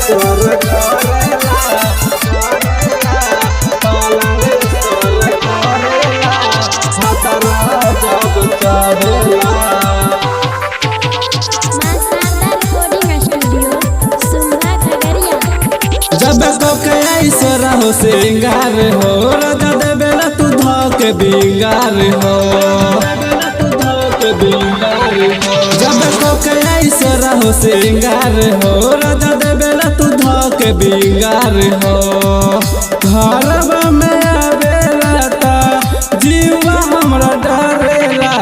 सोर करेला, पलंग सोर करेला, भतरा जब चढ़ेला। माँ शारदा रिकॉर्डिंग स्टूडियो, सुमरा, खगड़िया। जब कोके ऐसरा हो सिंगार हो, राजा देवेला तू धोके बिंगार हो, जब कोके ऐसरा हो सिंगार हो, राजा देवेला तू धोके बिंगार हो। घरवा में आवेला ता जीवा हमरा डरेला,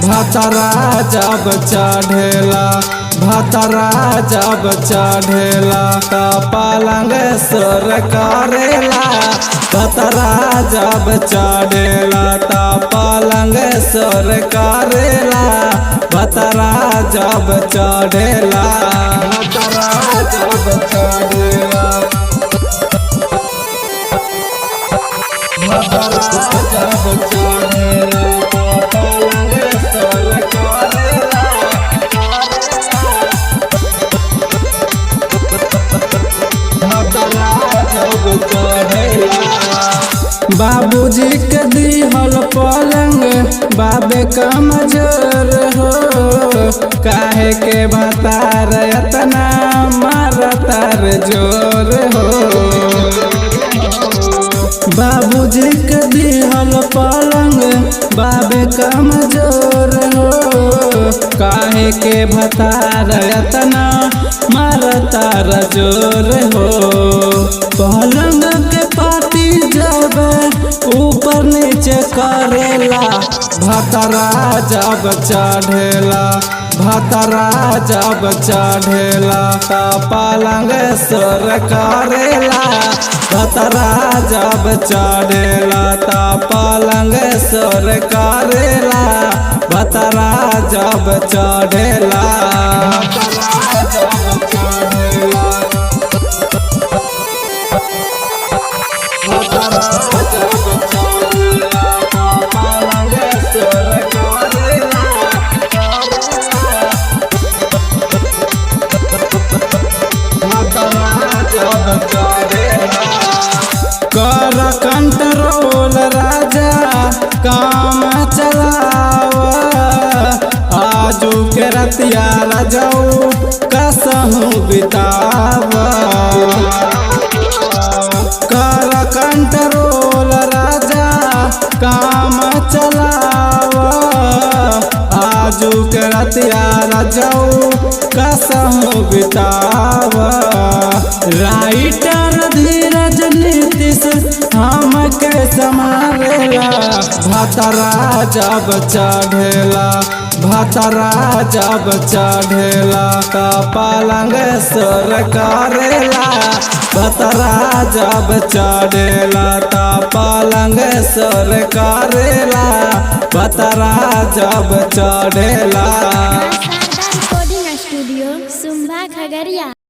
भतरा जब चढ़ेला, भतरा जब चढ़ेला त पलंग सोर करेला, भतरा जब चढ़ेला त पलंग सोर करेला, भतरा जब चढ़ेला, भतरा जब चढ़ेला, भतरा जब चढ़ेला त पलंग सोर करेला, बाबूजी के दिहल पलंग बाबे कमजोर हो, काहे के भतार एतना मारतार जोर हो। बाबूजी के दिहल पलंग बाबे कमजोर हो, काहे के भतार एतना मारतार जोर हो। पलंग के पाटी जब ऊपर नीचे करेला, भतरा जब चढ़ेला, भतरा जब चढ़ेला त पलंग सोर करेला, भतरा जब चढ़ेला त पलंग सोर करेला, भतरा जब चढ़ेला, भतरा जब चढ़ेला, कर कंट्रोल राजा काम चलाव, आजू के रतिया रजाऊ कसहूँ बिताव। कर कंट्रोल राजा काम चलाव, आजू के रतिया रजाऊ कसहूँ बिताव। राइटर धीरज नीतीश हमके समारेला, भतरा जब चढ़ेला, भतरा जब चढ़ेला त पलंग सोर करेला, भतरा जब चढ़ेला त पलंग सोर करेला, भतरा जब चढ़ेला। माँ शारदा रिकॉर्डिंग स्टूडियो, सुमरा, खगड़िया।